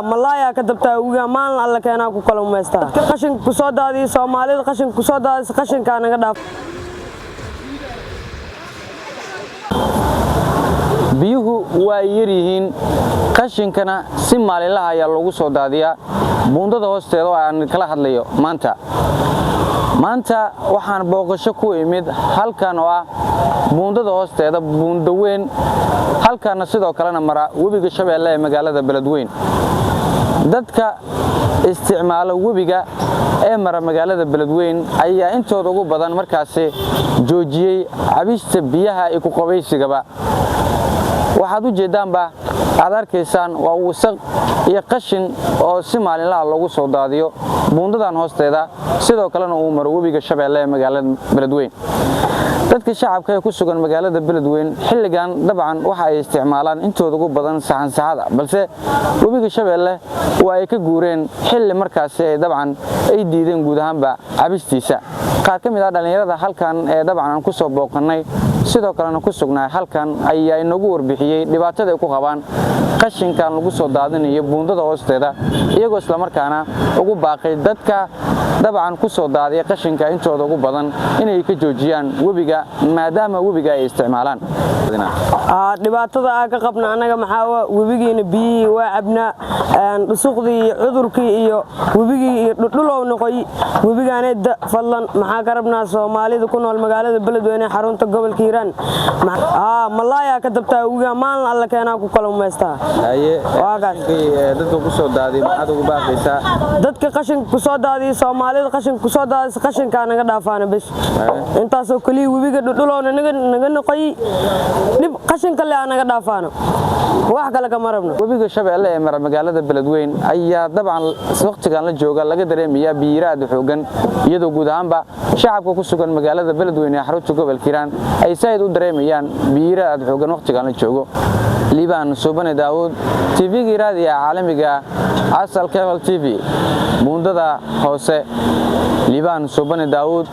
Malaayaa ka dabtaa webiga, maalin Alla keenaa ku kalumaystaa. Dadka qashinka kusoo daadiya, Soomaalida qashinka kusoo daadisa, qashinkaa naga dhaaf. Biyuhu waa ay yar yihiin, qashinkana si maalinlaha ayaa loogu soo daadiyaa buundada hoosteeda oo aan kala hadlayo maanta. Maanta waxaan booqasho ku imid halkan oo ah buundada hoosteeda, buundo weyn, halkaana sidoo kalena mara Webiga Shabeelle ee magaalada Beledweyn. Dadka isticmaala webiga ee mara magaalada Beledweyn ayaa intooda ugu badan markaasi joojiyey cabista biyaha iyo ku qabaysigaba. Waxaad u jeeddaanba, aad arkaysaan, waa wasaq iyo qashin oo si maalinlaha loogu soo daadiyo buundadan hoosteeda, sidoo kalena uu maro Webiga Shabeelle ee magaalada Beledweyn. Dadka shacabka ee ku sugan magaalada Beledweyn xilligan dabcan waxa ay isticmaalaan intooda ugu badan saxansaxada, balse Webiga Shabeelle waa ay ka guureen xilli markaasi ay dabcan ay diideen guud ahaanba cabistiisa. Qaar ka mid ah dhallinyarada halkan ee dabcan aan ku soo booqannay, sidoo kalena ku sugnaay halkan, ayaa inoogu warbixiyey dhibaatada ay ku qabaan qashinkan lagu soo daadinayo buundada hoosteeda, iyagoo islamarkaana ugu baaqay dadka dabcan ku soo daadiya qashinka intooda ugu badan inay ka joojiyaan webiga, maadaama webiga ay isticmaalaan. Dhibaatada aan ka qabna annaga maxaa? Webigiina biyihii waa cabnaa, dhusuqdii iyo cudurkii iyo webigii iyo dhudhulow noqoy webigaaneda. Fadlan, maxaa ka rabnaa Soomaalida ku nool magaalada Beledweyne, xarunta gobolka Hiiraan? Malaayaa ka dabtaa webiga, maalin Alla keenaa ku kalumaystaa. Dadka ku soo daadiy maxaad ugu baaqaysaa? Dadka qashinka kusoo daadiya, Soomaalida qashinka kusoo daadisa, qashinkaa naga dhaafaana bes, intaasoo keliya. Webiga dhudhulowna naga noqoy, dhib qashinka le aa naga dhaafaano, wax kale kama rabno. Webiga Shabeelle ee mara magaalada Beledweyn ayaa dabcan wakhtigan la jooga laga dareemayaa biyira aad u xoogan, iyadoo guud ahaanba shacabka ku sugan magaalada Beledweyne ee xarunta gobolka Hiiraan ay saa'id u dareemayaan biyira aad xoogan wakhtigan la joogo. Liibaan Suubane Daawud, TV-ga raadiga caalamiga Asal Cable TV, buundada hoose. Liibaan Suubane Daawud.